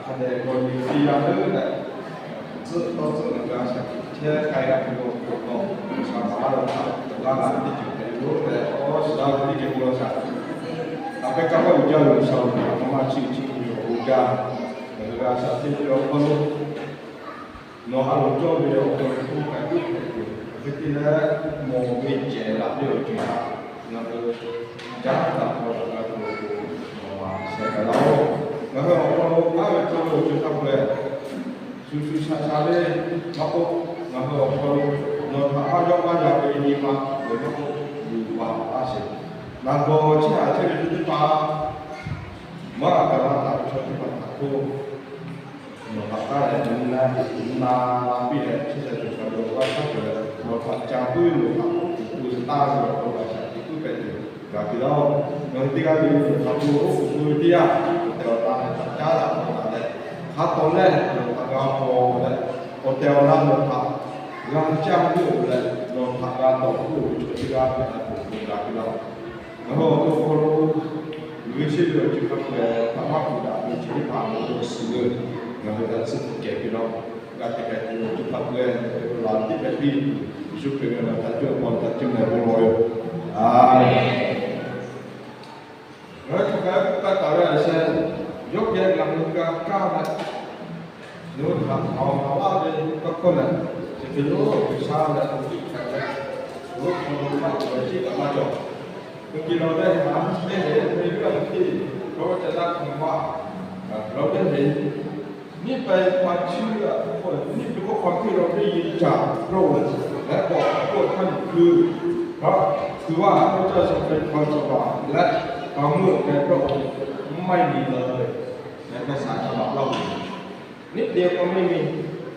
Hk'a dehꞈ g'aw nyi teˇ yanˇ leuˉ leh, tcuhˆ tawˇ tcuhˆ ngaˬ hui a shaꞈ teꞈ chehˇ k'ai g'a tuˬ lo awˬ hk'aw lo, G'uiˬsha maˍ laˇ ve htaꞈ g'a laˇ ve teˇ ceuˬ hpehꞈ ve yoˬ tehꞈ, awˬ shiˍ laˇ ve teˇ ceuˬ k'o law shaˍ. Hk'aˬ hk'e kaˇ paˆ uiˍ jaˇ ve G'uiˬsha oˬ, a ma chi uiˍ chi uiˍ ve awˬ bon jaˇ. Ngaˬ hui g'a shaꞈ teꞈ ve awˬ hk'aw lo, nawˬ a loˍ cawˇ ve awˬ hk'aw lo k'oˆ k'ai puiˉ hpehꞈ tuˬ, hk'e te leh mawˬ ve cehˬ laꞈ ve awˬ ceuˬ htaꞈ ngaˬ hui caˉ daꞈ k'aw daꞈ g'a tuˬ awˬ pon nawˬ a sheh k'ai laˇ-oˆ. Ngaˬ hui awˬ hk'aw lo maˇ ve chaw ve awˬ ceuˬ hk'a peu-eˬ shuˍ shuˍ shaˍ shaˍ ve maˇ k'oˆ, ngaˬ hui awˬ hk'aw lo nawˬ htaꞈ maˇ yawˇ maˇ yan ve nyi ma lehˬ maˇ k'oˆ, luˬ baˬ taˍ sheˍ. Naˬ gawˬ chehˇ haꞈ chehˇ ve chaw teˇ hpaˍ, maˇ g'a kaꞈ la taˍ ve chaw teˇ hpaˍ htaꞈ k'oˆ, nawˬ htaꞈ taˇ leh nyi na, nyi na la piˇ leh chehˇ sha cawˬ sha ve awˬ g'aˇ shaˉ cawˬ leh, nawˬ htaꞈ ca puiˉ ve, nawˬ htaꞈ oˉ k'oˍ pui ve taˇ ve awˬ hk'aw lo g'a shaꞈ teꞈ puiˉ hpehꞈ tuˬ g'a piˇ laˇ-oˬ. Ngaˬ hui teˇ g'aˇ le le nawˬ htaꞈ oˉ k'oˍ pui ve teˇ yanˇ, awˬ tehˬ awˬ na lehˬ htaꞈ caˉ daꞈ k'aw daꞈ leh, hk'a tawˍ lehˬ nawˬ htaꞈ g'a paw leh, awˬ tehˬ awˬ na nawˬ htaꞈ g'a caˇ puiˉ-oˬ leh, nawˬ htaꞈ g'a tawˍ puiˉ-oˬ ve chaw teˇ g'aˇ hpehꞈ la tuˬ awˬ pon g'a piˇ laˇ-oˬ. Ngaˬ hui awˬ to awˬ hk'aw lo, ngaˬ hui chehˇ ve awˬ ceuˬ hk'a peu-eˬ htaꞈ maˇ kuˬ daꞈ ve chi teˇ hpaˍ awˬ to suhˍ ve, ngaˬ hui g'a tsuhˇ hpfuhˇ kehˬ piˇ laˇ-oˬ. G'a hk'e hpehꞈ tuˬ awˬ ceuˬ hk'a peu-eˬ laˬ teˇ hpehꞈ piˇ tuˬ, Yeˍsuˆ Hkriꞈ ve awˬ meh htaꞈ cawˇ paw htaꞈ cawˇ meh bon lawˬ ve yoˬ. Aˬ, ngaˬ hui hk'aˬ hk'e k'oˆ k'ai taˍ ve a sheh, yawˇ geh ngaˬ hui g'a kaˇ leh, nawˬ hui htaꞈ htaꞈ awˬ hk'aw laˇ ve tawˇ hkawˇ lehˬ, chi hk'e yoˬ. G'uiˬsha lehˬ awˬ tiˉ hpehꞈ leh, awˬ hk'aw lo maˇ cawˬ ve ceˇ kaꞈ maˇ cawˬ. Hkui ki la teˇ ha teˇ heh ve ve a teˇ, kawˇ ca daˇ hk'u maˇ, la teˇ heh, niˆ pai pa chi a, niˆ pai k'oˆ hk'aw teˇ la teˇ yi caꞈ hkawˇ lehˬ, k'awꞈ k'oˆ htaˇ nyi hkui, hkui vaˇ k'oˆ caˇ shaw hk'e hk'aw cawˬ la leh, pa meuˇ hk'e hkawˇ maˇ heˆ nyi la ve, leh hk'e shaˍ hk'a laꞈ laˇ ve. Niˆ te k'o mehˆ mi,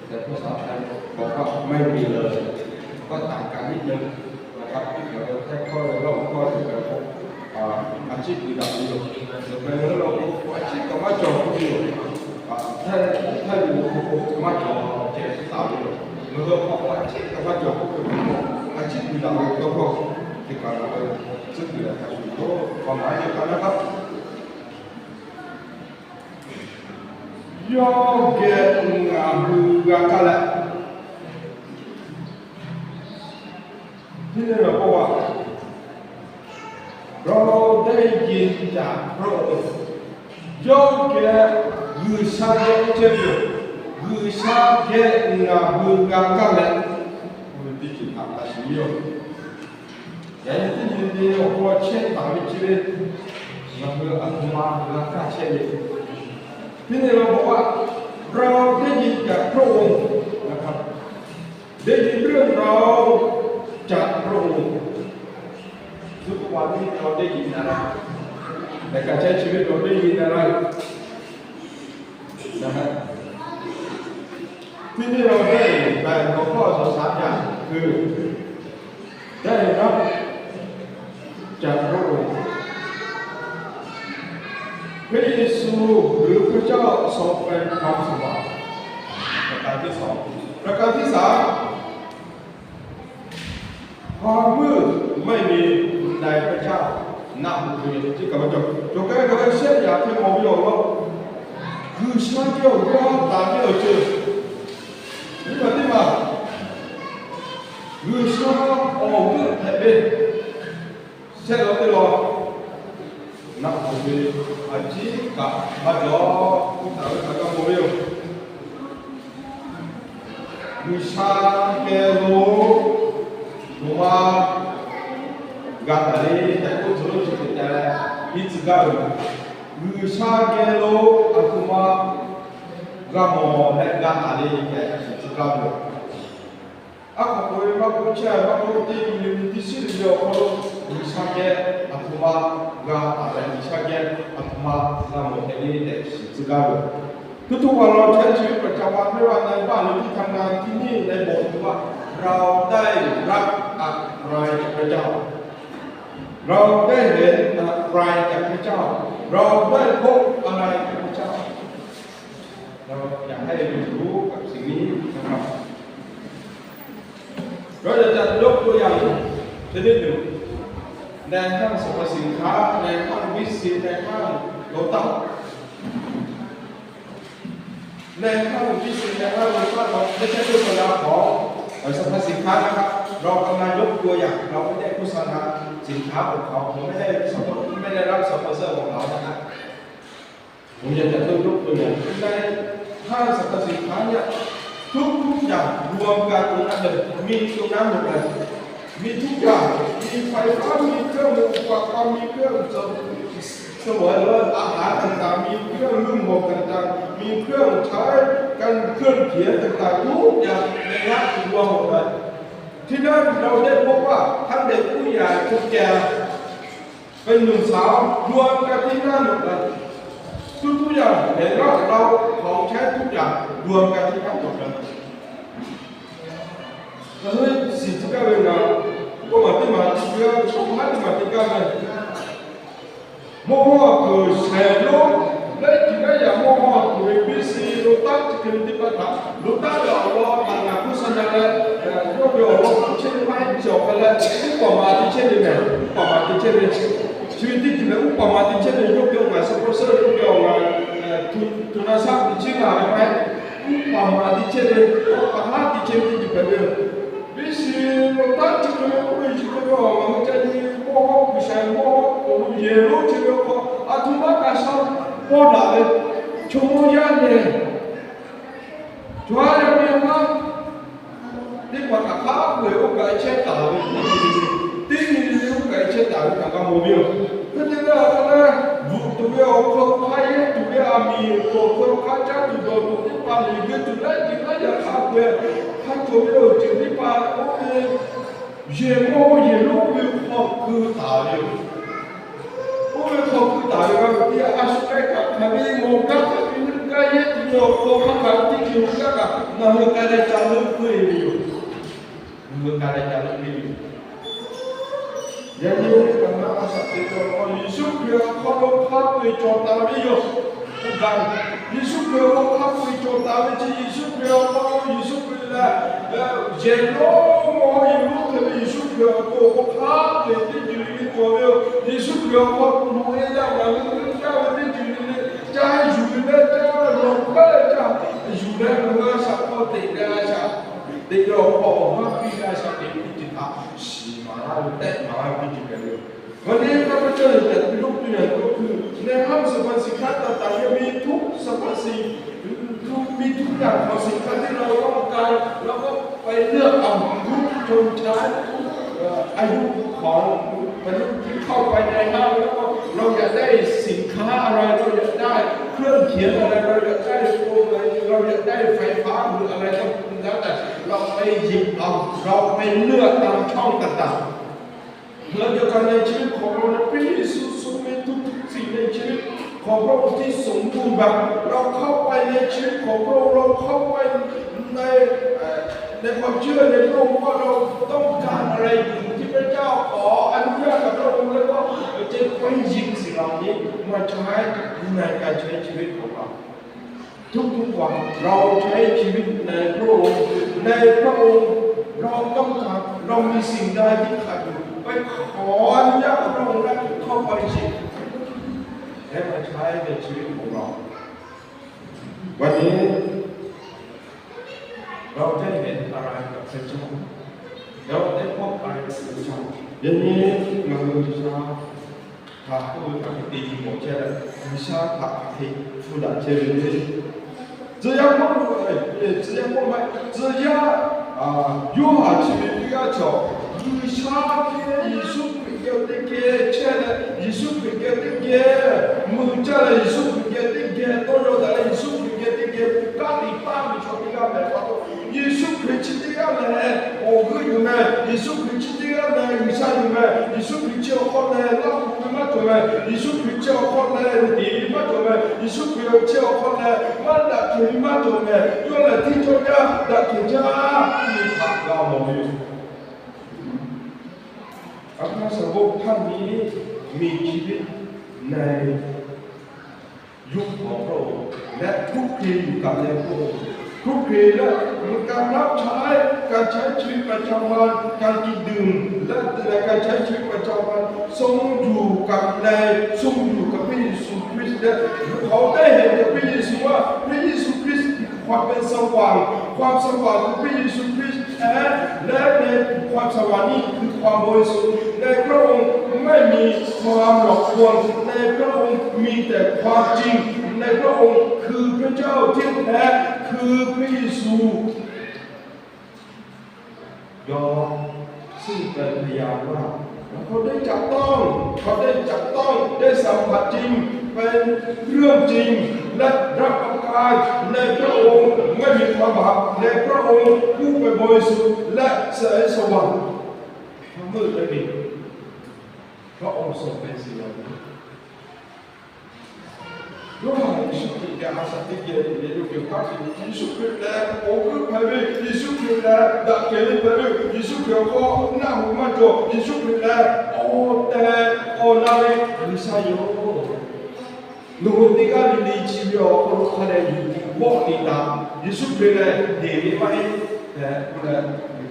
tehꞈ k'oˆ shaˍ hk'a k'awꞈ k'oˆ mehˆ mi lehˬ, k'oˆ taˍ kaꞈ niˆ te, a hk'a piˇ kaꞈ ve hteˇ hkawˇ ve lawˇ hkawˇ te kaꞈ k'o, a ciˉ kuiˬ daꞈ ve yoˬ. Ngaˬ hui ve lawˇ k'o, a ciˉ kaꞈ maˇ cawˬ k'oˆ ve yoˬ. Hteˇ, hteˇ ve k'o k'o maˇ cawˬ ceh taˍ ve yoˬ. Ngaˬ hui k'o a ciˉ kaꞈ maˇ cawˬ k'oˆ ve k'o, a ciˉ kuiˬ daꞈ ve tawˇ hkawˇ te kaꞈ ngaˬ hui tcuhˉ kuiˬ daꞈ hk'a shuˍ k'o, k'aw maˍ ve kaꞈ naˇ hk'aˇ Yawˇ geh ngaˬ hui g'a kaˇ leh, teˇ nyi la k'oˆ a, เราได้ยินจากพระองค์ Yawˇ geh, G'uiˬsha geh chehˇ ve yoˬ. G'uiˬsha geh ngaˬ hui g'a kaˇ leh, teˇ ceuˬ htaꞈ a shiˍ ve yoˬ. Yaꞈ nyi teˇ nyi le awˬ hk'aw chehˇ taˍ ve chi ve, ngaˬ hui a htoꞈ ma g'a kaˇ chehˇ ve, teˇ nyi la k'oˆ a, เราได้ยินจากพระองค์ นะครับ ได้ยินเรื่องราวจากพระองค์ ทุกวันนี้เราได้ยินอะไร ในการใช้ชีวิตเราได้ยินอะไร นะฮะ ที่นี่เราได้แบ่งหัวข้อสองสามอย่างคือ ได้รับจากพระองค์ พระเยซูหรือพระเจ้าทรงเป็นความสว่าง ประการที่สอง ประการที่สาม ความมืดไม่มีในพระเจ้า na hu ve chi kaꞈ maˇ cawˬ. Cawˬ kaˇ ve kaꞈ shehˆ yaꞈ hk'e mawˬ ve awˬ lawn, G'uiˬsha ve awˬ g'aˇ taˍ ve awˬ ceuˬ, nyi ma teˇ maˬ G'uiˬsha awˬ g'euˆ hpehꞈ ve shehˆ lawn teˇ lawn, na hu ve a ciˉ kaꞈ maˇ cawˬ. K'oˆ taˍ ve kaꞈ g'a mawˬ ve yoˬ. G'uiˬsha geh lo aˬ htoꞈ ma g'a taˍ le tehꞈ k'oˆ tcuh lo chi teˇ ca leh, nyi tcuh gaˇ ve yoˬ. G'uiˬsha geh lo aˬ htoꞈ ma g'a mawˬ leh g'a taˍ le tehꞈ shiˍ tcuh gaˇ ve yoˬ. Aˉ hk'aw k'oꞈ-e maˇ k'oˆ chehˇ maˇ k'oˆ, teˇ nyi le nyi teˇ shiˉ le le awˬ hk'aw lo G'uiˬsha geh aˬ htoꞈ ma g'a taˍ leh, G'uiˬsha geh aˬ htoꞈ ma g'a mawˬ hpehꞈ le tehꞈ shiˍ tcuh gaˇ ve yoˬ. Tuˇ tuˇ wa law chehˇ chi ve ประจำวัน ไม่ว่าในบ้านหรือที่ทำงาน ที่นี่ในโบสถ์ หรือว่า เราได้รับอะไรจากพระเจ้า เราได้เห็นอะไรจากพระเจ้า เราได้พบอะไรจากพระเจ้า เราอยากให้เรียนรู้กับสิ่งนี้นะครับ เราอยากจะยกตัวอย่างชนิดหนึ่ง ในห้างสรรพสินค้า ในห้างบิ๊กซี ในห้างโลตัส ในห้างที่สี่ในห้างโลตัสเราไม่ใช่โฆษณาของเอ่อสรรพสินค้านะครับ เรากำลังยกตัวอย่าง เราไม่ได้โฆษณาสินค้าของเขา ผมไม่ได้สปอนไม่ได้รับสปอนเซอร์ของเขานะครับ ผมอยากจะยกตัวอย่างในห้างสรรพสินค้าเนี่ยทุกๆอย่างรวมกันตรงนั้นเลยมีตรงนั้นหมดเลย มีทุกอย่าง มีไฟฟ้า มีเครื่องมืออุปกรณ์ มีเครื่องสำสวยหรืออาหารต่างๆ มีเครื่องนุ่งห่มต่างๆ มีเครื่องใช้การเครื่องเขียนต่างๆ ทุกอย่างในร้านรวมหมดเลย ที่นั่นเราได้พบว่าทั้งเด็กผู้ใหญ่คนแก่เป็นหนุ่มสาวรวมกันที่นั่นหมดเลย ทุกๆอย่างในร้านเราของใช้ทุกอย่างรวมกันที่นั่นหมดเลย เฮ้ย สิ่งที่ก้าวเดินมา ก็มาที่มาที่เยอะ ชาวบ้านที่มาที่ก้าวเดิน Mawˇ hawˇ kuiˬ shehˍ lonˉ leh tiꞈ naˉ yaꞈ mawˇ hawˇ kuiˬ ve biˇ shi lo taˉ chi hk'e ve teˇ hpaˍ htaꞈ lo taˉ ve awˬ lawn htaꞈ ngaˬ hpu sha na leh, yawˇ ve awˬ lawn htaꞈ chehˇ ve maˇ heˆ chi awˬ hk'a leh, uˉ paˍ maˍ te chehˇ ve mehˍ, uˉ paˍ maˍ te chehˇ ve, chi ve teˇ ceuˬ lehˬ uˉ paˍ maˍ te chehˇ ve yawˇ ve awˬ ngaˬ sha hpu sha yawˇ ve awˬ ngaˬ, tu na shaˉ hpu chi ngaˬ ve maˇ heˆ, uˉ paˍ maˍ te chehˇ ve, uˉ paˍ haˉ te chehˇ ve teˇ ceuˬ hpehꞈ ve yoˬ. Biˇ shi lo taˉ chi hk'e ve k'oˆ ve chi hk'e ve awˬ ngaˬ hui ca nyi mawˇ hawˇ kuiˬ shehˍ mawˇ hawˇ kuiˬ lo yehˬ lonˉ chi ve awˬ hk'aw a htoꞈ ma kaꞈ sha paw daꞈ ve, chaw mawˇ yaˇ leh chaw haˉ yaˇ ve maˇ teˇ hpaˍ htaꞈ hk'a peu-eˬ oˇ kaꞈ chehˇ taˍ ve, teˇ nyi le le oˇ kaꞈ chehˇ taˍ ve htaꞈ g'a mawˬ ve yoˬ. Hk'e te leh a hk'a leh, bvuhꞈ tuˬ ve awˬ hk'aw lo hk'a yehˇ tuˬ ve aˬ miˍ awˬ hk'aw lo hk'a caˇ tuˬ dawˬ tuˬ teˇ hpaˍ lehˬ, geu tuˬ laiˉ ceuˬ laiˉ yaꞈ hk'a peu-eˬ hk'a cawˬ ve awˬ ceuˬ teˇ hpaˍ oˇ ve yehˬ mawˇ hawˇ yehˬ lonˉ oˇ ve hk'aw keu taˍ ve yoˬ. Oˇ ve hk'aw keu taˍ ve g'a ve teˇ yanˇ, a shu k'ai kaꞈ hk'aˬ ve mawˬ gaˇ hk'aˬ ve naˇ gaˇ yehˇ tuˬ ve awˬ hk'aw hk'a kaꞈ teˇ ceuˬ gaˇ kaꞈ ngaˬ hui k'ai leh ca leuˆ ve yoˬ. Ngaˬ hui k'ai leh ca leuˆ ve yoˬ. Yaꞈ nyi oˇ ve kaꞈ ngaˬ a shaꞈ teꞈ ve awˬ hk'aw Yeˍsuˆ Hkriꞈ awˬ hk'aw lo hk'a peu-eˬ cawˬ taˍ ve yoˬ. Oˇ gaˇ, Yeˍsuˆ Hkriꞈ awˬ hk'aw hk'a peu-eˬ cawˬ taˍ ve chi Yeˍsuˆ Hkriꞈ awˬ hk'aw lo Yeˍsuˆ Hkriꞈ lehˬ, yehˬ lonˉ mawˇ hawˇ yehˬ lonˉ hk'e ve Yeˍsuˆ Hkriꞈ awˬ hk'aw hk'a peu-eˬ teˇ ceuˬ le le cawˬ ve yoˬ. Yeˍsuˆ Hkriꞈ awˬ hk'aw lo e yaˇ ngaˬ hui g'uˇ caˇ ve teˇ ceuˬ le le ca yuˬ leh ca lawˬ hk'aˉ leh ca yuˬ leh ngaˬ hui a shaꞈ hk'aw teꞈ leh a shaꞈ teꞈ ve awˬ hk'aw awˬ g'aˇ piˇ leh a shaꞈ teꞈ ve teˇ ceuˬ htaꞈ shiˍ maˍ laˇ ve tehꞈ maˍ laˇ ve teˇ ceuˬ hpehꞈ ve yoˬ. วันนี้ข้าพเจ้าอยากจะ ยกตัวอย่างก็คือ ในห้างสรรพสินค้าต่างๆ ยังมีทุกสรรพสิ่ง มีทุกอย่างของสินค้าที่เราต้องการ เราก็ไปเลือกเอา ทุกชนชั้น ทุกเอ่ออายุของมนุษย์ที่เข้าไปในห้าง แล้วก็เราอยากได้สินค้าอะไร เราอยากได้เครื่องเขียนอะไร เราอยากได้โฟมอะไร เราอยากได้ไฟฟ้าหรืออะไรก็แล้วแต่ เราไปหยิบเอา เราไปเลือกตามช่องต่างๆ เช่นเดียวกันในชีวิตของเรานะ พระเยซูทรงมีทุกๆสิ่งในชีวิตของพระองค์ที่สมบูรณ์แบบ เราเข้าไปในชีวิตของพระองค์ เราเข้าไปในเอ่อในความเชื่อในพระองค์ว่าเราต้องการอะไรอยู่ที่พระเจ้า ขออนุญาตกับพระองค์ แล้วก็จะไปหยิบสิ่งเหล่านี้มาใช้ในการใช้ชีวิตของเรา ทุกๆวันเราใช้ชีวิตในพระองค์ ในพระองค์ เราต้องการ เรามีสิ่งใดที่ขาดอยู่ ไปขออนุญาตกับพระองค์และเข้าไปสิ และมาใช้ในชีวิตของเรา วันนี้เราได้เห็นอะไรกับพระเจ้า เราได้พบอะไรกับพระเจ้า เดี๋ยวนี้เราบูชา hk'aˬ k'oˆ ve hk'aˬ hk'e te nyi mawˬ chehˇ leh, G'uiˬsha htaꞈ hk'aˬ hk'e hpu daꞈ chehˇ ve le. Tcuh yaˇ Pawˇluꞈ, tcuh yaˇ Pawˇluꞈ maˇ, tcuh yaˇ Yoˇhanˬ chi ve teˇ g'aˇ cawˬ, G'uiˬsha ve Yeˍsuˆ Hkriꞈ geh teˇ geh chehˇ leh, Yeˍsuˆ Hkriꞈ geh teˇ geh mui caˇ leh, Yeˍsuˆ Hkriꞈ geh teˇ geh tawˇ yaw daꞈ leh, Yeˍsuˆ Hkriꞈ geh teˇ geh kaˉ te taˍ ve chaw teˇ g'aˇ mehˍ pa taw, Yeˍsuˆ Hkriꞈ chi teˇ g'aˇ lehˬ awˬ g'euˆ yuˬ meh. Yeˍsuˆ Hkriꞈ chi teˇ g'aˇ lehˬ G'uiˬsha yuˬ meh. Yeˍsuˆ Hkriꞈ chi awˬ hk'aw lehˬ laˇ hu ve maˇ cawˬ meh. Yeˍsuˆ Hkriꞈ chi awˬ hk'aw lehˬ liꞈ te ve maˇ cawˬ meh. Yeˍsuˆ Hkriꞈ chi awˬ hk'aw lehˬ maˇ daꞈ kehˬ ve maˇ cawˬ meh. Yawˇ lehˬ teˇ cawˇ jaˇ daꞈ kehˬ jaˇ ve htaꞈ g'a mawˬ ve yoˬ. พระสาวกท่านนี้มีชีวิตใน ยุคของพระองค์และคลุกคลีอยู่กับในพระองค์ คลุกคลีและมีการรับใช้ การใช้ชีวิตประจำวัน การกินดื่ม และในการใช้ชีวิตประจำวัน ทรงอยู่กับใน ทรงอยู่กับพระเยซูคริสต์และเขาได้เห็นจากพระเยซูว่าพระเยซูคริสต์ ความเป็นสว่าง ความสว่างคือพระเยซูคริสต์แท้ และในความสว่างนี้คือความบริสุทธิ์ ในพระองค์ไม่มีความหลอกลวง ในพระองค์มีแต่ความจริง ในพระองค์คือพระเจ้าเที่ยงแท้ คือพระเยซู ยอม ซึ่งเป็นพยานว่า เขาได้จับต้อง เขาได้จับต้อง ได้สัมผัสจริง เป็นเรื่องจริง และรับประทานในพระองค์ไม่มีความบาป ในพระองค์ผู้เป็นบริสุทธิ์และแสงสว่าง ความมืดไม่มี พระองค์ทรงเป็นสิ่งเหล่านี้ Yoˇhanˬ Yeˍsuˆ Hkriꞈ geh a shaꞈ teˇ geh ve le lo kehˬ kaˇ ve, Yeˍsuˆ Hkriꞈ lehˬ awˬ g'euˆ hpehꞈ ve, Yeˍsuˆ Hkriꞈ lehˬ daꞈ kehˬ ve hpehꞈ ve, Yeˍsuˆ Hkriꞈ awˬ hk'aw naˆ hoꞈ maˇ cawˬ, Yeˍsuˆ Hkriꞈ lehˬ awˬ tehˬ awˬ na ve G'uiˬsha yoˬ. Nawˬ hui teˇ g'aˇ le le chi ve awˬ hk'aw lo hk'a dehꞈ yuˬ tiꞈ vawˆ tiꞈ taꞈ, Yeˍsuˆ Hkriꞈ lehˬ heˍ ve maˇ heˆ tehꞈ k'oˆ leh,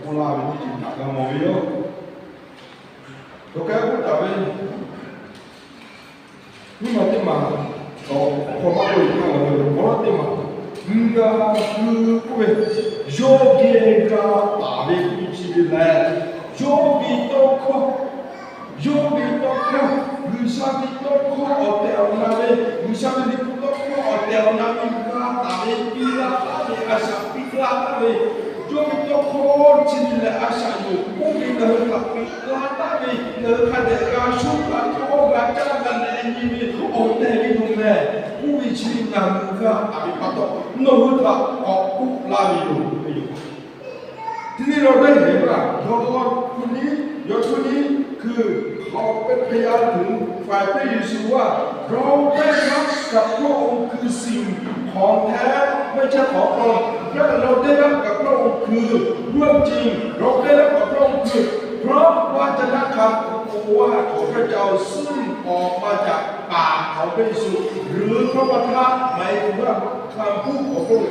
k'oˆ laˇ ve teˇ ceuˬ htaꞈ g'a mawˬ ve yoˬ. Awˬ hk'e k'oˆ taˍ ve, nyiˇ maˬ teˇ maˬ, awˬ hk'aw maˇ k'oˆ ve, awˬ lawn teˇ maˬ, ngaˬ hui k'oˆ ve, yawˇ geh g'a taˍ ve k'oˆ ve chi ve lehˬ, yawˇ ve tawˇ hkawˇ, yawˇ ve tawˇ hkawˇ, G'uiˬsha ve tawˇ hkawˇ awˬ tehˬ awˬ na ve, G'uiˬsha ve liꞈ hpu tawˇ hkawˇ awˬ tehˬ awˬ na ve g'a taˍ ve, piˇ laˇ taˍ ve, a shaꞈ piˇ laˇ taˍ ve, yawˇ ve tawˇ hkawˇ chi ve lehˬ a shaꞈ yoˬ. Oˇ ve ngaˬ hui htaꞈ piˇ laˇ taˍ ve, ngaˬ hui hk'a dehꞈ g'a shuˉ g'a cawˇ g'a caˇ g'a leh nyi ve awˬ tehˬ ve yoˬ mehˬ. Oˇ ve chi ve ngaˬ hui g'a taˍ ve pa taw, nawˬ hui htaꞈ k'awꞈ k'oˆ laˇ ve yoˬ. Teˇ nyi lawˬ teˇ nyi maˇ, yawˇ hpu nyi, yawˇ hpu nyi, คือเขาเป็นพยานถึงฝ่ายพระเยซูว่า เราได้รับกับพระองค์คือสิ่งของแท้ ไม่ใช่ของปลอม และเราได้รับกับพระองค์คือเรื่องจริง เราได้รับกับพระองค์คือพระวจนะคำ โอวาทของพระเจ้าซึ่งออกมาจากปากของพระเยซู หรือพระวจนะหมายถึงว่า คำพูดของพระองค์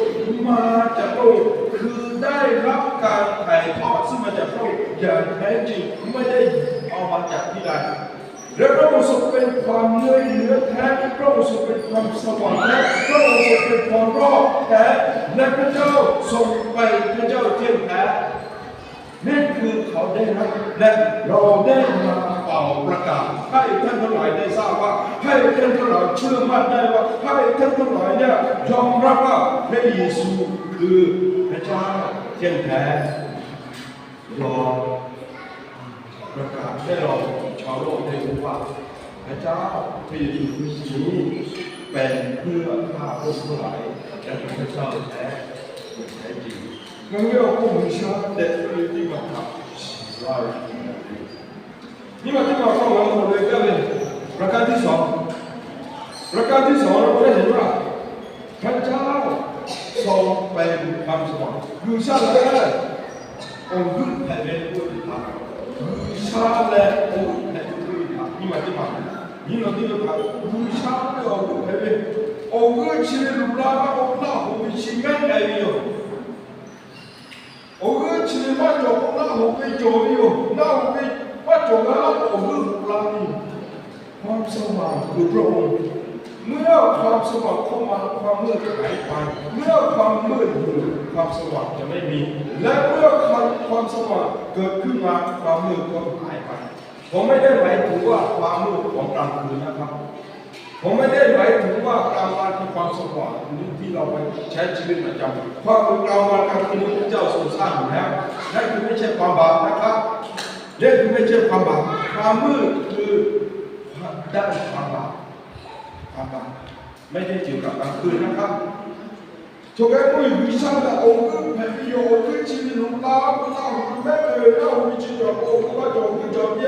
มาจากพระองค์ คือได้รับการถ่ายทอดซึ่งมาจากพระองค์อย่างแท้จริง ไม่ได้เอามาจากที่ใด และพระองค์ทรงเป็นความเงยเหนือแท้ พระองค์ทรงเป็นความสว่างแท้ พระองค์ทรงเป็นความรอดแท้ และพระเจ้าทรงเป็นพระเจ้าเที่ยงแท้ นั่นคือเขาได้รับ และเราได้มาเป่าประกาศให้ท่านทั้งหลายได้ทราบว่า ให้ท่านทั้งหลายเชื่อมั่นได้ว่า ให้ท่านทั้งหลายเนี่ยยอมรับว่าพระเยซูคือพระเจ้าเที่ยงแท้ ยอมประกาศให้เราชาวโลกได้รู้ว่า พระเจ้า พระเยซูคริสต์นี้เป็นเพื่อข้าพวกทั้งหลาย และเป็นพระเจ้าแท้อย่างแท้จริง Ngaˬ hui awˬ hk'aw G'uiˬsha tehꞈ k'oˆ ve teˇ maˬ htaꞈ shiˍ laˇ ve. Nyiˇ maˬ teˇ maˬ awˬ hk'aw ngaˬ hui k'awꞈ leh gaˇ ve, ประการที่สอง ประการที่สอง เราจะเห็นว่า พระเจ้าทรงเป็นความสว่าง G'uiˬsha lehˬ awˬ g'euˆ hpehꞈ ve k'oˆ ve htaꞈ, G'uiˬsha lehˬ awˬ g'euˆ hpehꞈ ve k'oˆ ve htaꞈ nyiˇ maˬ teˇ maˬ, nyiˇ maˬ teˇ maˬ htaꞈ G'uiˬsha lehˬ awˬ g'euˆ hpehꞈ ve, awˬ g'euˆ chi ve luˬ la maˇ k'o naˆ hoꞈ ve chi mehˉ k'ai ve yoˬ. Awˬ g'euˆ chi ve maˇ cawˬ k'o naˆ hoꞈ ve cawˬ ve yoˬ. Naˆ hoꞈ ve maˇ cawˬ g'a laˇ k'o awˬ g'euˆ hoꞈ la ve yoˬ. ความสว่างคือพระองค์ เมื่อความสว่างเข้ามา ความมืดหายไป เมื่อความมืดอยู่ ความสว่างจะไม่มี และเมื่อความสว่างเกิดขึ้นมา ความมืดก็หายไป ผมไม่ได้หมายถึงว่าความมืดของกลางคืนนะครับ ผมไม่ได้หมายถึงว่ากลางวันคือความสว่างที่เราไปใช้ชีวิตประจำ ความกลางวันกลางคืนนี้พระเจ้าทรงสร้างอยู่แล้ว นั่นคือไม่ใช่ความบาปนะครับ นั่นคือไม่ใช่ความบาป ความมืดคือด้านความบาป ความบาป ไม่ได้เกี่ยวกับกลางคืนนะครับ Chaw hk'e k'oˆ ve G'uiˬsha lehˬ awˬ g'euˆ hpehꞈ ve yoˬ. Awˬ g'euˆ chi ve luˬ la k'o naˆ hoꞈ mehˉ k'ai ve, naˆ hoꞈ ve chi cawˬ k'o awˬ g'euˆ maˇ cawˬ, awˬ g'euˆ cawˬ ve,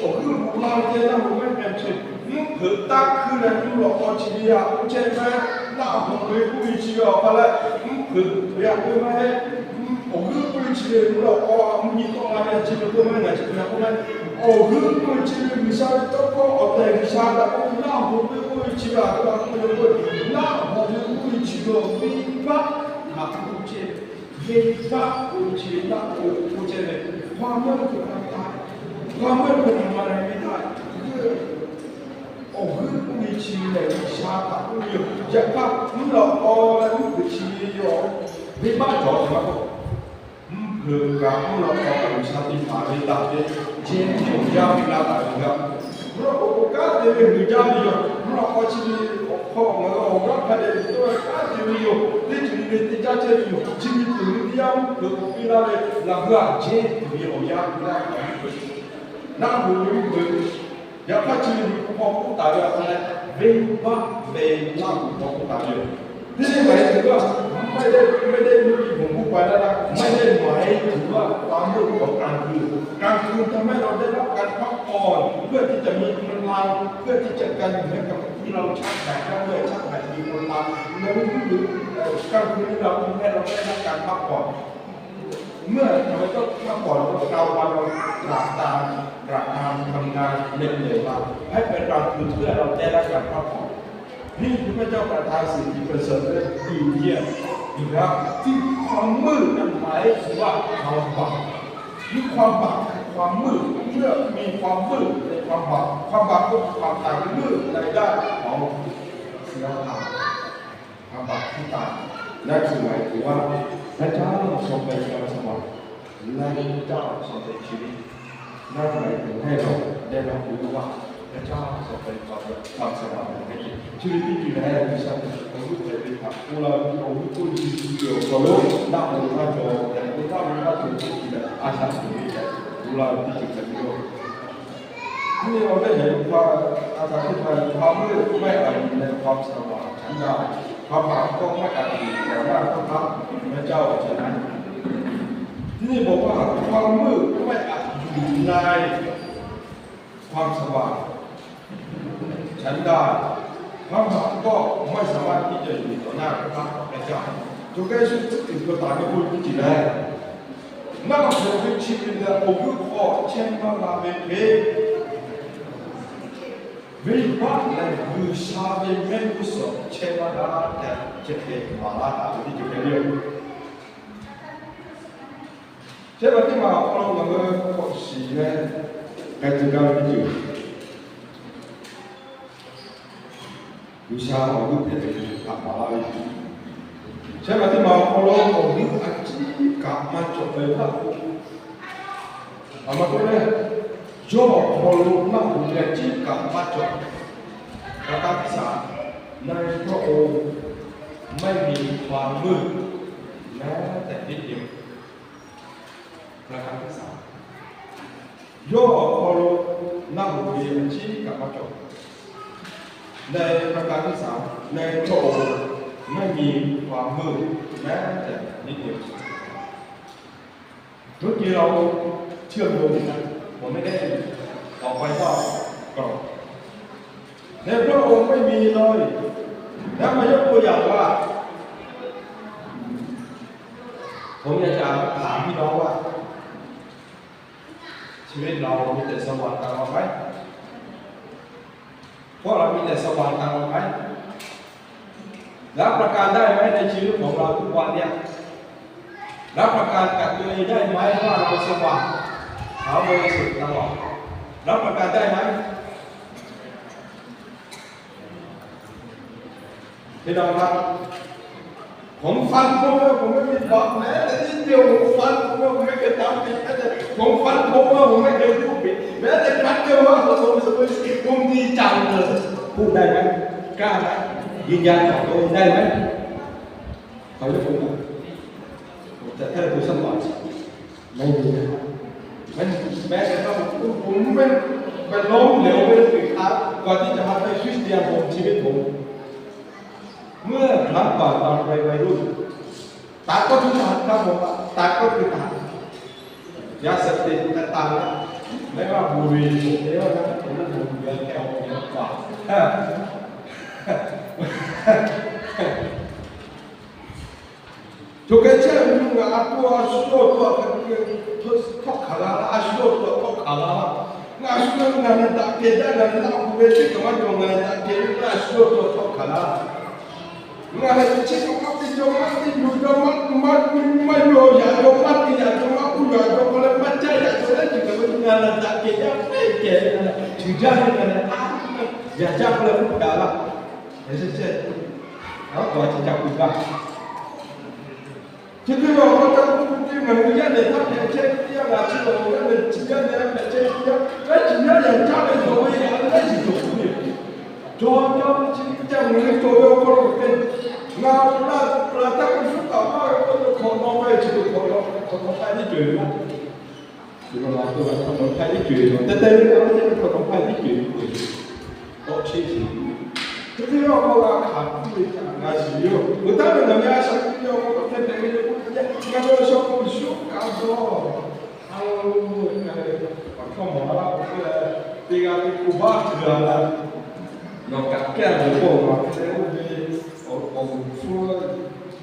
awˬ g'euˆ luˬ la ve ceh naˆ hoꞈ mehˉ k'ai ve chi, mvuhˇ hpeuꞈ taˇ hkuiˇ leh nyi lawꞈ k'aw chi ve htaꞈ k'oˆ chehˇ ve, naˆ hoꞈ ve k'oˆ ve chi ve awˬ hk'aw leh mvuhˇ hpeuꞈ ve htaꞈ k'oˆ ve maˇ heˆ. Awˬ g'euˆ k'oˆ ve chi ve mvuhˇ lawꞈ k'aw a mvuhˇ nyi tawˆ la ve chi ve k'oˆ maˇ heˆ, ngaˬ chi ve htaꞈ k'oˆ ve. Awˬ g'euˆ k'oˆ ve chi ve G'uiˬsha ve tawˇ hkawˇ awˬ tehˬ G'uiˬsha htaꞈ k'oˆ ve, naˆ hoꞈ ve k'oˆ ve chi ve a htoꞈ ma k'oˆ ve k'o, naˆ hoꞈ ve k'oˆ ve chi ve venˇ baˆ htaꞈ k'oˆ chehˇ ve, venˇ baˆ k'oˆ ve chi ve naˆ hoꞈ k'oˆ chehˇ ve, ความมืดคือความตาย ความมืดคือทำอะไรไม่ได้ Awˬ g'euˆ k'oˆ ve chi ve lehˬ G'uiˬsha htaꞈ k'oˆ ve yoˬ. Yaꞈ hk'aˇ mvuhˇ lawꞈ k'aw leh mvuhˇ hpeuꞈ chi ve yoˬ. venˇbaˆ cawˬ ve maˇ k'oˆ, mvuhˇ hpeuꞈ kaꞈ mvuhˇ lawꞈ k'aw kaꞈ G'uiˬsha teˇ hpaˍ ve daꞈ ve jehˇ tiˉ awˬ jaˇ ve g'a taˍ ve g'a. Mvuhˇ lawꞈ k'aw k'o kanˉ te ve heuˬ jaˇ ve yoˬ. Mvuhˇ lawꞈ k'aw chi ve awˬ hk'aw ngaˬ hui awˬ g'aˇ hk'a dehꞈ ve tawˇ ve kanˉ te ve yoˬ. Teˇ ceuˬ le le teˇ jaˇ chehˇ ve yoˬ. Chi ve tuˬ ve teˇ yanˇ mvuhˇ hpeuꞈ k'awꞈ piˇ laˇ ve laꞈ g'aˇ jehˇ tuˬ ve awˬ yanˇ piˇ laˇ ve yoˬ. Naˆ hoꞈ ve mvuhˇ hpeuꞈ, yaꞈ hk'aˇ chi ve hk'aw k'oˆ taˍ ve a hk'a leh, venˇbaˆ ve Naˆ hoꞈ k'aw k'oˆ taˍ ve yoˬ. Teˇ ceuˬ maˇ heˆ tuˬ g'a, ไม่ได้ ไม่ได้ ไม่ได้ ผมพูดไปแล้วนะ ไม่ได้หมายถึงว่าความมืดของกลางคืน กลางคืนทำให้เราได้รับการพักผ่อน เพื่อที่จะมีพลัง เพื่อที่จะกันอยู่ให้กับที่เราชักแบตได้ด้วย ชักแบตมีพลัง ในฤดูเอ่อกลางคืนที่เราทำให้เราได้รับการพักผ่อน เมื่อเราต้องพักผ่อนกลางวันเราตรากตรำตรากตรำทำงานเหน็ดเหนื่อยมาให้เป็นกลางคืนเพื่อเราได้รับการพักผ่อน นี่คือพระเจ้าประทานสิ่งที่ประเสริฐและดีเยี่ยมอีกแล้วที่ความมืดนั้นหมายถึงว่าความบาป นี่ความบาปคือความมืด เมื่อมีความมืดในความบาป ความบาปก็คือความตายมืดในด้านของศีลธรรม ความบาปที่ตาย นั่นคือหมายถึงว่าพระเจ้าทรงเป็นความสว่าง และพระเจ้าทรงเป็นชีวิต นั่นหมายถึงให้เราได้รับรู้ว่าพระเจ้าทรงเป็นความ ความสว่างแห่งชีวิต ที่อยู่ในพระวิญญาณของลูกในเป็นผักของเราที่องค์ลูกผู้ยืนอยู่ของลูกนักบริวารของแต่ไม่ต้องมีพระคุณที่ดีอาสาสมัครของเราที่จะเป็นโลก นี่เราได้เห็นว่าอาสาสมัครความมืดไม่อาจอยู่ในความสว่างฉันใด ความบาปก็ไม่อาจอยู่ต่อหน้าพระพักตร์ของพระเจ้าฉันนั้น ที่นี่บอกว่าความมืดไม่อาจอยู่ในความสว่างฉันใด ความบาปก็ไม่สามารถที่จะอยู่ต่อหน้าพระพักตร์ของพระเจ้า จงใกล้ชิดถึงตัวตายไม่พูดที่จริงแล้ว Naˆ hoꞈ ve chi ve leh awˬ g'euˆ hk'aw chehˇ maˇ la ve hk'e, venˇbaˆ leh G'uiˬsha ve mehˆ g'uˇ suhˍ chehˇ maˇ g'a tehꞈ chi hk'e maˍ laˇ taˍ ve teˇ ceuˬ hpehꞈ ve yoˬ. Chehˇ ve teˇ maˬ awˬ hk'aw lo ngaˬ hui hk'awꞈ shiˍ leh k'ai tcuh gaˇ ve teˇ ceuˬ G'uiˬsha awˬ g'euˆ hpehꞈ ve htaꞈ maˍ laˇ ve yoˬ. Chehˇ ve teˇ maˬ awˬ hk'aw lo awˬ g'euˆ a ciˉ kaꞈ maˇ cawˬ ve Naˆ hoꞈ, a ma k'oˆ leh, yawˇ awˬ hk'aw lo Naˆ hoꞈ ve a ciˉ kaꞈ maˇ cawˬ. ประการที่สาม ในพระองค์ไม่มีความมืดแม้แต่นิดเดียว ประการที่สาม Yawˇ awˬ hk'aw lo Naˆ hoꞈ ve a ciˉ kaꞈ maˇ cawˬ. ในประการที่สาม ในพระองค์ไม่มีความมืดแม้แต่นิดเดียว เมื่อกี้เราเชื่อมโยงกัน ผมไม่ได้ออกไปนอกกรอบ ในพระองค์ไม่มีเลย แล้วมายกตัวอย่างว่า ผมอยากจะถามพี่น้องว่า ชีวิตเรามีแต่สว่างตลอดไหม พวกเรามีแต่สว่างตลอดไหม รับประกันได้ไหมในชีวิตของเราทุกวันเนี่ย รับประกันกับตัวเองได้ไหมว่าเราสว่างขาวบริสุทธิ์ตลอด รับประกันได้ไหม พี่น้องครับ ผมฟันธงว่าผมไม่มีบาปแม้แต่นิดเดียว ผมฟันธงว่าผมไม่เคยทำผิดแม้แต่ ผมฟันธงว่าผมไม่เคยพูดผิดแม้แต่ครั้งเดียวว่าผมสมบูรณ์ผมดีจังเลย พูดได้ไหม กล้าไหม ยืนยันกับตัวเองได้ไหม ขอยกมือ แต่ถ้าดูสักหน่อย ไม่มีนะครับ ไม่มี แม้กระทั่งผมไม่ไปล้มเหลวไปถึงครับ ก่อนที่จะมาเป็นคริสเตียน ผมชีวิตผม เมื่อครั้งก่อนตอนวัยวัยรุ่น ตั๊กก็คือตั๊กครับผม ตั๊กก็คือตั๊ก ยาเสพติดก็ตั๊ก ไม่ว่าบุหรี่ผมเยอะนะ ผมนั่งดื่มเบียร์แก้วเดียวกว่า Choˬ kaˬ chehˇ ve ngaˬ a to a shu yawˇ awˬ to a hk'a htawˇ hk'aˬ g'a laˇ, a shu yawˇ awˬ to a hk'aw hk'aˬ g'a laˇ. Ngaˬ a shu yawˇ ngaˬ nehˬ daꞈ kehˬ jaˇ, ngaˬ nehˬ laˇ k'oˍ ve teˇ kaꞈ maˇ cawˬ, ngaˬ nehˬ daꞈ kehˬ ve a shu yawˇ awˬ to a hk'aw hk'aˬ g'a laˇ. Ngaˬ nehˬ chi kaꞈ maˇ te jaw, maˇ te yuˬ jaw, maˇ maˇ maˇ yuˬ yaꞈ jaw, maˇ te yaꞈ jaw, maˇ k'oˆ yaꞈ jaw, maˇ leh maˇ caˇ yaꞈ jaw leh chi kaꞈ ve ngaˬ nehˬ daꞈ kehˬ jaˇ, kehˬ kehˬ ve ngaˬ nehˬ ceuˬ jaˇ ve ngaˬ nehˬ a, yaꞈ jaˇ k'oˆ leh k'oˆ kaꞈ laˇ. Yaꞈ sheh sheh, a k'o a chi ca k'oˆ gaˇ. Chi teˇ maˬ awˬ hk'aw ca k'oˆ piˇ ve, ngaˬ hui yaˇ nehˬ htaˇ hpehꞈ chehˇ ve teˇ yanˇ, ngaˬ chi awˬ yaˇ nehˬ chi yaˇ nehˬ hpehꞈ chehˇ ve teˇ yanˇ, ngaˬ chi yaˇ nehˬ caˇ ve dawˬ ve yaꞈ ve laiˉ ceuˬ cawˬ ve yoˬ. Chaw yaˇ chi ca ngaˬ hui cawˬ ve awˬ hk'aw lo hpehꞈ, ngaˬ awˬ laꞈ taˇ k'o shuˉ taˍ maˇ ve k'oˆ ve hk'awꞈ nawˉ ve chi hk'awꞈ nawˉ hk'awꞈ nawˉ hpehꞈ ve ceuˬ yoˬ. Chi ma ma to la hk'awꞈ nawˉ hpehꞈ ve ceuˬ yoˬ. Teh teh ve a ve hk'awꞈ nawˉ hpehꞈ ve ceuˬ yoˬ. Tawˇ cheˇ sheˍ. Chi teˇ yanˇ awˬ hk'aw g'a hkanˍ piˇ ve htaꞈ g'a shiˍ ve yoˬ. Oˇ taˇ ve ngaˬ hui a shaꞈ teꞈ ve awˬ hk'aw lo hpehꞈ ve le k'oˆ ve, ngaˬ hui awˬ shaˍ k'o shuˉ kaꞈ dawˇ. A lo, awˬ hkawˇ mawˬ la k'o, teˇ g'aˇ teˇ k'oˍ baˆ tuˬ a la, nawˬ kaꞈ kehˉ ve k'o, ngaˬ hk'e te oˇ ve awˬ g'uˬ hpfuhˇ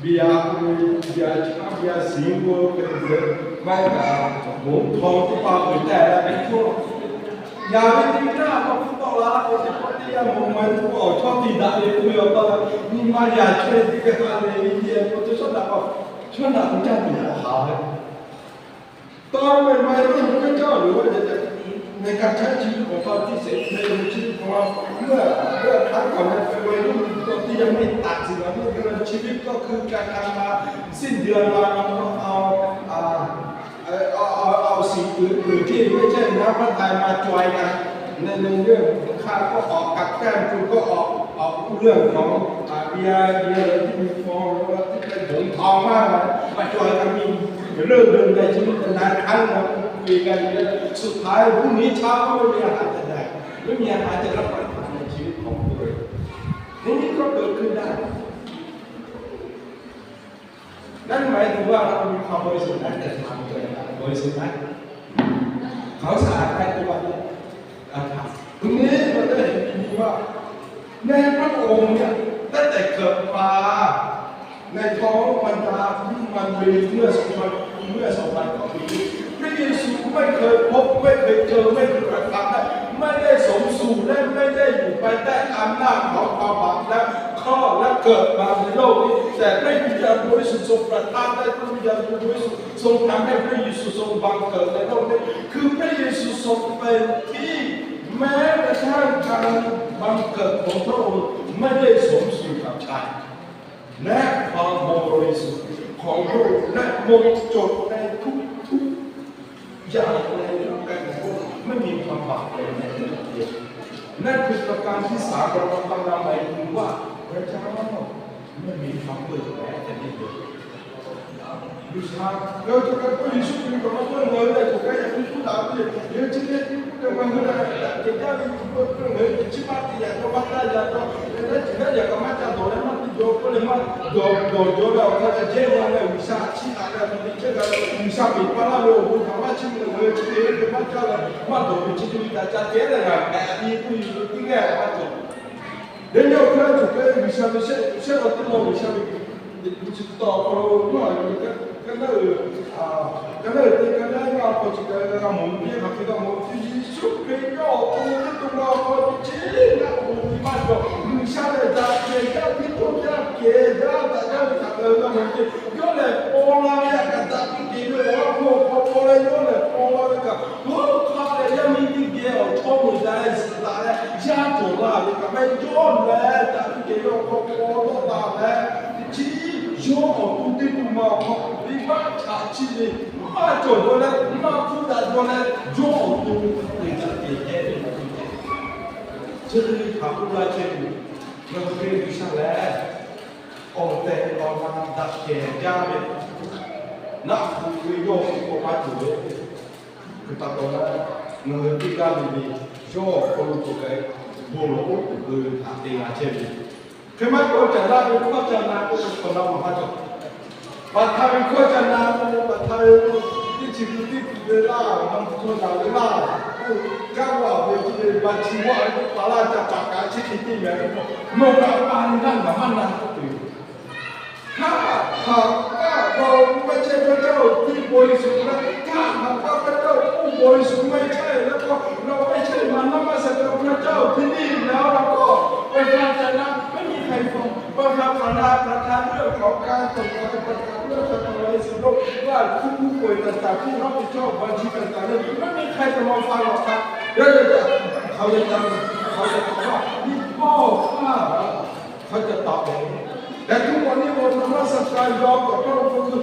biˇ a k'oˆ ve, biˇ a chi maˇ biˇ a siˍ k'oˆ ve, maˇ heˆ kaꞈ bon htaw teˇ pa uiˍ tehꞈ la ve hkawˇ, yaꞈ ve teˇ g'aˇ k'awꞈ hpu tawˆ la k'o, teˇ pawˆ teˇ yanˇ mawˬ maˇ heˆ k'o, awˬ chawˇ tiꞈ daꞈ ve k'oˆ ve awˬ pa la, nyi ma yaꞈ chaweh teˇ g'aˇ le ve nyi e k'o, chaw shaˉ daꞈ k'o, chaw shaˉ daꞈ k'o caˇ tuˬ k'awꞈ haˍ ve. Tawˇ ve maˇ heˆ k'o, chaw caˇ ve yoˬ. Ngaˬ hui ka caˇ chi ve k'awꞈ pa tiˇ shehˍ hpehꞈ ve chi k'awꞈ, a, a, hk'aˬ hk'aˬ leh hpehꞈ ve yoˬ. Teˇ yanˇ maˇ heˆ taˍ tcuh la ve chi ve tawˇ hkui ka hk'a ma, siˉ dui a la, a, a, awˬ shiˍ uiˍ uiˍ ceˇ ve chehˇ naˉ maˇ htaiˍ ma cawˬ a kaꞈ, ne ne yehˇ hk'aˇ kawˇ k'awꞈ kaꞈ kaˇ tuˬ kawˇ k'awꞈ, a, uˇ leuˇ hk'awꞈ, a, biˇ a biˇ a leh tiˉ nyi paw, tiˉ k'ai bon htaw maˇ g'a, maˇ cawˬ a kaꞈ miˬ leuˇ leuˇ leh chi ve teˇ naˍ hk'aˇ na ve g'a ve, suhˍ htaꞈ mvuhˇ miˬ chaˇ k'oˆ ve a haꞈ te daꞈ, mvuhˇ miˬ a haꞈ te laˇ pa taꞈ na chi ve hk'awꞈ k'oˆ ve. Teˇ nyi kawˇ peuˬ hkui daꞈ. Naˉ maˇ heˆ tuˬ g'a la ve hk'a bawˬ e sheˍ naˉ tehꞈ htaꞈ ve bawˬ e sheˍ naˉ. Hk'aˬ shaˍ htaˇ k'oˆ la ve, a htaꞈ tuˬ neˇ ma teˇ hkui nyi ma, neˇ maˇ k'oˆ ve, teˇ tehꞈ hk'e pa, ในท้องมารดา มันมีเมื่อสองพัน เมื่อสองพันกว่าปี พระเยซูไม่เคยพบ ไม่เคยเจอ ไม่เคยประทาน ไม่ได้สมสู่ และไม่ได้อยู่ภายใต้อำนาจของความบาปและเคราะห์และเกิดมาในโลกนี้ แต่พระวิญญาณบริสุทธิ์ทรงประทานได้ พระวิญญาณบริสุทธิ์ทรงทำให้พระเยซูทรงบังเกิดในโลกนี้ คือพระเยซูทรงเป็นที่ แม้กระทั่งการบังเกิดของพระองค์ไม่ได้สมสู่กับชาติ และความบริสุทธิ์ของพระองค์และหมดจดในทุกๆอย่างในร่างกายของพระองค์ไม่มีความบาปเลยแม้แต่นิดเดียว นั่นคือประการที่สาม เรากำลังหมายถึงว่าพระเจ้าไม่มีความเปื่อยแม้แต่นิดเดียว G'uiˬsha, ngaˬ hui cawˬ kaꞈ k'oˆ Yeˍsuˆ Hkriꞈ kaꞈ maˇ k'oˆ, ngaˬ hui lehˬ cawˬ kaꞈ yaꞈ nyi k'oˆ daꞈ ve, yawˇ chi teˇ k'oˆ kaꞈ ngaˬ hui lehˬ daꞈ kehˬ jaˇ ve, ngaˬ hui chi maˇ te yaꞈ dawˇ maˇ taˇ yaꞈ dawˇ, leh chi kaꞈ yaꞈ kaꞈ maˇ ca dawˬ leh maˇ te dawˬ k'oˆ leh maˇ dawˬ, dawˬ jaw leh awˬ hk'a leh jehˇ yaw leh G'uiˬsha chiˇ aꞈ leh awˬ hk'a te chehˇ g'a leh G'uiˬsha peꞈ pa laˇ ve awˬ bon htaꞈ maˇ chiˇ ve, ngaˬ hui chi teˇ k'oˆ kaꞈ maˇ ca leh maˇ dawˬ ve chi teˇ ve kaꞈ ca kehˉ leh g'a kaꞈ ti k'oˆ ve teˇ g'aˇ maˇ cawˬ. Dawˇ nyi awˬ hk'aˇ cawˬ kaꞈ G'uiˬsha ve shehˆ, shehˆ law teˇ law G'uiˬsha ve liꞈ hpu chi taw awˬ hk'aw lo yawˇ a ve, ka naˉ uiˍ, ka naˉ uiˍ te ka naˉ uiˍ a hk'aw chi kaꞈ g'a mawˬ ve teˇ hk'aˬ hk'e g'a mawˬ ve, Yeˍsuˆ Hkriꞈ yawˇ awˬ to teˇ to ma awˬ hk'aw chi ngaˇ k'o nyi maˇ cawˬ. G'uiˬsha lehˬ daꞈ kehˬ jaˇ, teˇ to jaˇ kehˬ jaˇ daꞈ jaˇ ve htaꞈ ngaˬ hui g'a mawˬ ve, yawˇ lehˬ paw la ve htaꞈ kaꞈ daꞈ piˇ kehˬ ve awˬ lawn hk'aw paw leh yawˇ lehˬ paw la ve kaꞈ, hawˉ hk'aˆ leh yaˇ miˇ teˇ geh awˬ chawˇ meuꞈ daꞈ leh zuhꞈ daꞈ leh yaˇ cawˬ la ve kaꞈ maˇ heˆ, yawˇ lehˬ daꞈ piˇ kehˬ ve awˬ hk'aw paw tawˆ la leh, chi yawˇ awˬ to teˇ to ma awˬ hk'aw venˇbaˆ htaꞈ chiˇ ve maˇ cawˬ jaw leh maˇ hpfuhˇ daꞈ jaw leh yawˇ awˬ to te daꞈ kehˬ jaˇ ve awˬ to ceh. Chi hk'e ve htaꞈ k'oˆ laˇ chehˇ ve, ngaˬ hui ve G'uiˬsha lehˬ awˬ tehˬ awˬ na daꞈ kehˬ jaˇ ve, naˆ hpu ve yawˇ awˬ to k'awꞈ maˇ cawˬ ve, hk'e pa taw leh ngaˬ hui teˇ g'aˇ le le yawˇ awˬ hk'aw lo cawˬ kaꞈ bon lawˬ k'oˆ tuˬ keu ve htaꞈ te g'a chehˇ ve. Hk'e maˇ k'oˆ, caˬ laˇ ve hkawˇ ca na k'oˆ ve hk'awꞈ na maˬ maˇ cawˬ. Baˬ htaꞈ ve hkawˇ ca na k'oˆ ve, baˬ htaꞈ ve teˇ chi hkui teˇ hpu ve laˇ, na hpu hkawˇ na ve laˇ, oˇ kaˇ g'aˇ ve chi ve baˬ chi g'aˇ ve teˇ hpaˍ laˇ ca paˍ kaꞈ chi hk'e teˇ mehˍ ve k'o, nawˬ kaꞈ pa ve laˇ ngaˬ maˇ na k'oˆ ve yoˬ. Hk'aˇ htaꞈ kaˇ g'aˇ ve maˇ chehˇ พระเจ้าที่บริสุทธิ์ hk'aˇ htaꞈ kaˇ พระเจ้าผู้บริสุทธิ์ ไม่ใช่ แล้วก็เราไม่ใช่มนุษย์ ไม่ใช่ พระเจ้าที่นี่แล้ว แล้วก็ ไม่มีใครฟัง ประธาน ประธานเรื่องของการส่งไป ประธานเรื่องการทำลายสิ่งโลก ว่าทุกผู้ป่วยต่างๆ ผู้รับผิดชอบบัญชีต่างๆ เนี่ย ไม่มีใครจะมาฟังหรอกครับ เดี๋ยวๆๆ เขาจะจำ เขาจะบอกว่า นี่พ่อข้าเหรอ เขาจะตอบอย่างนี้ แต่ทุกวันนี้เรานมัสการยอมกับพระองค์ ก็คือ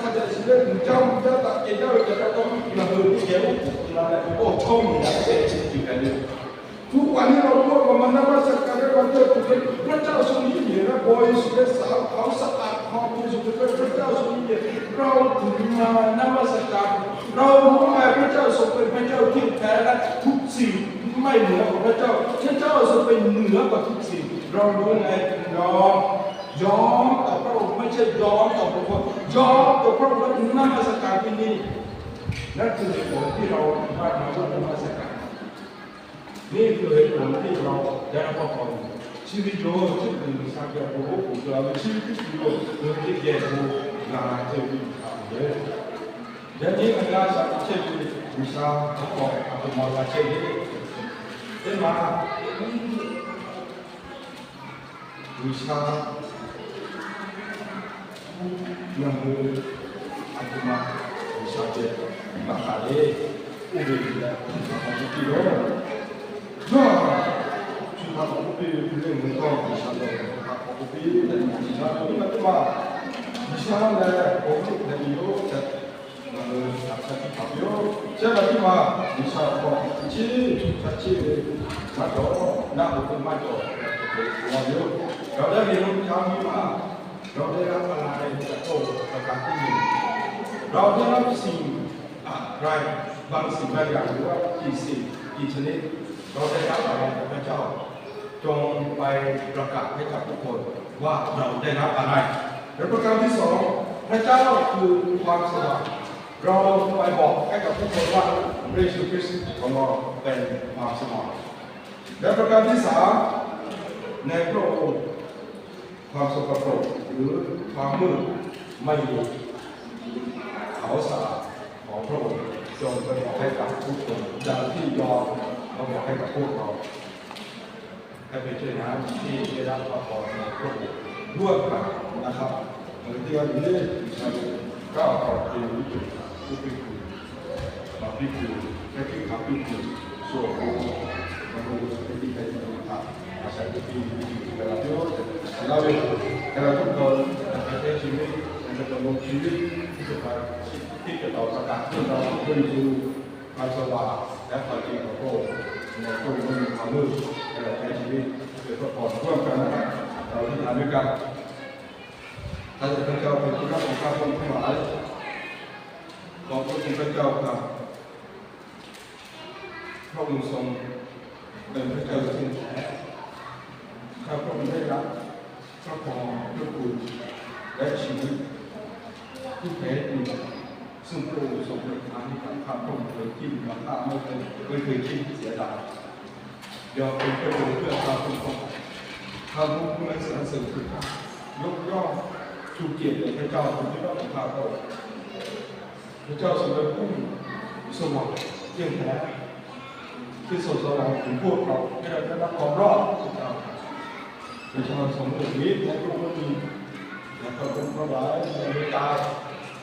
Chi lehˬ, uiˍ jaˇ mvuh jaˇ, taꞈ kehˬ jaˇ ve kaꞈ, taˇ kawˇ ngaˬ hui teˇ geh oˉ k'oˍ pui la leh, awˬ chawˇ miˬ la tehꞈ chi tuˬ kaꞈ le. Hpu kaꞈ nyi awˬ hk'aw lo นมัสการ ve awˬ ceuˬ tuˬ ve, พระเจ้าทรงยิ่งใหญ่ นะ บอยสุดและสาวขาวสะอาด ทองบริสุทธิ์ พระเจ้าทรงยิ่งใหญ่ เราถึงมา นมัสการ เรารู้ไง พระเจ้าทรงเป็นพระเจ้าที่แท้ และทุกสิ่งไม่เหนือกว่าพระเจ้า พระเจ้าทรงเป็นเหนือกว่าทุกสิ่ง เรารู้ไง จึงยอม ยอมต่อพระองค์ ไม่ใช่ยอมต่อบุคคล ยอมต่อพระองค์ และนมัสการที่นี่ นั่นคือเหตุผลที่เราสามารถมาร่วมนมัสการ นี่คือเหตุผลที่เราได้รับพระพร ชีวิตโย ชื่อคือ G'uiˬsha geh bon oˉ k'oˍ pui la ve, ชีวิตที่ดี โดยที่แก่ โดย งาน เจริญธรรม เลย Yaꞈ nyi ngaˬ g'a shaꞈ teꞈ chehˇ ve G'uiˬsha hk'a k'awꞈ a htoꞈ ma g'a chehˇ ve, teˇ ma G'uiˬsha ngaˬ hui a htoꞈ ma G'uiˬsha geh maˇ k'aˍ le. Oˇ ve lehˬ, a htoꞈ ma k'oˆ piˇ yoˬ. Yawˇ, a htoꞈ ma k'oˆ piˇ ve, hk'e le ngaˬ hui dawˇ G'uiˬsha lehˬ, a htoꞈ ma k'oˆ piˇ leh, G'uiˬsha ve teˇ maˬ teˇ maˬ, G'uiˬsha lehˬ awˬ hk'aw lo hpehꞈ ve yoˬ tehꞈ ngaˬ hui a hk'aˇ tiˉ hpaˍ piˇ yoˬ. Shehˆ ma teˇ maˬ, G'uiˬsha awˬ hk'aw chi, a hk'aˇ chi ve maˇ cawˬ, naˆ hoꞈ ve maˇ cawˬ, hk'e te la ve yoˬ. เราได้เรียนรู้เช้านี้ว่า เราได้รับอะไรจากพระองค์ประการที่หนึ่ง เราได้รับสิ่งอะไร บางสิ่งบางอย่าง หรือว่ากี่สิ่ง กี่ชนิด เราได้รับอะไรจากพระเจ้า จงไปประกาศให้กับทุกคนว่าเราได้รับอะไร และประการที่สอง พระเจ้าคือความสว่าง เราไปบอกให้กับทุกคนว่าพระเยซูคริสต์ของเราเป็นความสว่าง และประการที่สาม ในพระองค์ ความสกปรกหรือความมืดไม่มี ขาวสะอาดของพระองค์ จงไปบอกให้กับทุกคน ดังที่ยอห์นมาบอกให้กับพวกเรา ให้ไปช่วยน้ำที่ได้รับพระพรในพระองค์ร่วมกันนะครับ เหมือนที่เราได้ยิน ก้าวต่อไป รู้สึกผู้เป็นครู มาพิจารณา และที่ทำพิจารณา ส่วนตัว มาดูสถิติในธรรมะ อาศัยที่มีอยู่ในเราด้วย แต่เราทุกคนจะใช้ชีวิต ในการดำรงชีวิต ที่จะไป ที่จะต่อประกาศเรื่องราวของพระเยซู ความสว่าง และความจริงของพระองค์ ในพระองค์ไม่มีความมืด ให้เราใช้ชีวิต เพื่อพระพรร่วมกันนะครับ เราอธิษฐานด้วยกัน ข้าแต่พระเจ้าเป็นที่รักของข้าพระองค์ทั้งหลาย ขอบพระคุณพระเจ้าครับ พระองค์ทรงเป็นพระเจ้าที่แท้ ข้าพระองค์ได้รับพระพรพระคุณและชีวิตที่แท้จริง ซึ่งพระองค์ทรงประทานให้กับข้าพระองค์โดยที่ข้าไม่เคยไม่เคยคิดเสียดาย ยอมเป็นพระเดชเพื่อข้าพระองค์ ข้าพระองค์ผู้นั้นสรรเสริญคุณพระเจ้ายกย่องชูเกียรติแด่พระเจ้าผู้ที่รักของข้าพระองค์ พระเจ้าทรงเป็นผู้สว่างเที่ยงแท้ ที่ทรงสว่างถึงพวกเราให้เราได้รับความรอด พระเจ้า พระเจ้าทรงเลือกวิตและพระองค์ก็มี และพระองค์ทั้งหลายในตาย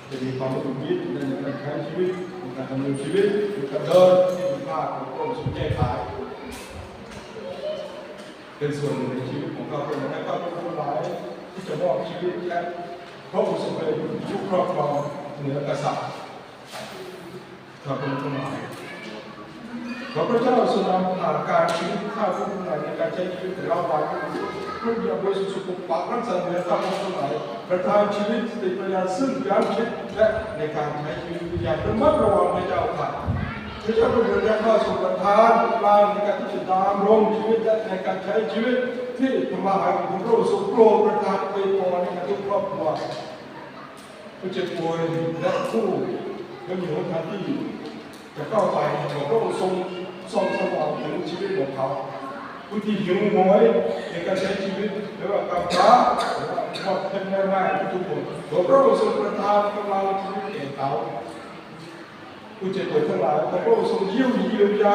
จะมีความรู้สึกวิตในการใช้ชีวิต ในการดำเนินชีวิต ในการเดินที่มีพลาดของพระองค์ทรงแก้ไข เป็นส่วนหนึ่งในชีวิตของข้าพเจ้าและข้าพเจ้าทั้งหลายที่จะมอบชีวิตและพระองค์ทรงเป็นผู้ครอบครองเหนือกษัตริย์ ข้าพเจ้าทั้งหลาย ขอพระเจ้าทรงนำผ่านการชีวิตข้าพเจ้าทั้งหลายในการใช้ชีวิตของเราไป พระวิญญาณบริสุทธิ์ทรงปกปักรักษาเหนือข้าพเจ้าทั้งหลาย ประทานชีวิตสติปัญญาซึ่งยั้งคิดและในการใช้ชีวิตอย่างระมัดระวังพระเจ้าค่ะ พระเจ้าเป็นพระเจ้าทรงประทานกำลังในการที่จะดำรงชีวิตและในการใช้ชีวิตที่ทำมาหากินของพระองค์ทรงโปรดประทานอวยพรให้กับทุกครอบครัว ผู้เจ็บป่วยและผู้ไม่มีหนทางที่จะเข้าไป ขอพระองค์ทรงส่องสว่างถึงชีวิตของเขา ผู้ที่หิวโหยในการใช้ชีวิต ไม่ว่ากำพร้า หรือว่าครอบครัวง่ายๆทุกๆคน ขอพระองค์ทรงประทานกำลังชีวิตแก่เขา ผู้เจ็บป่วยทั้งหลาย ขอพระองค์ทรงเยียวยา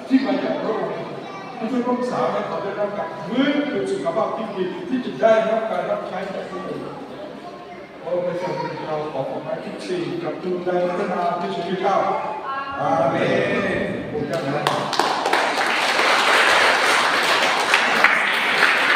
ที่มาจากพระองค์ ผู้ที่รักษาให้เขาได้รับการฟื้นเป็นสุขภาพที่ดี ที่จะได้รับการรับใช้จากพระองค์ โอ้พระเจ้า เราขอมอบให้ทุกสิ่งกับทูลในพระนามพระเยซูคริสต์เจ้า อาเมน ขอบคุณครับ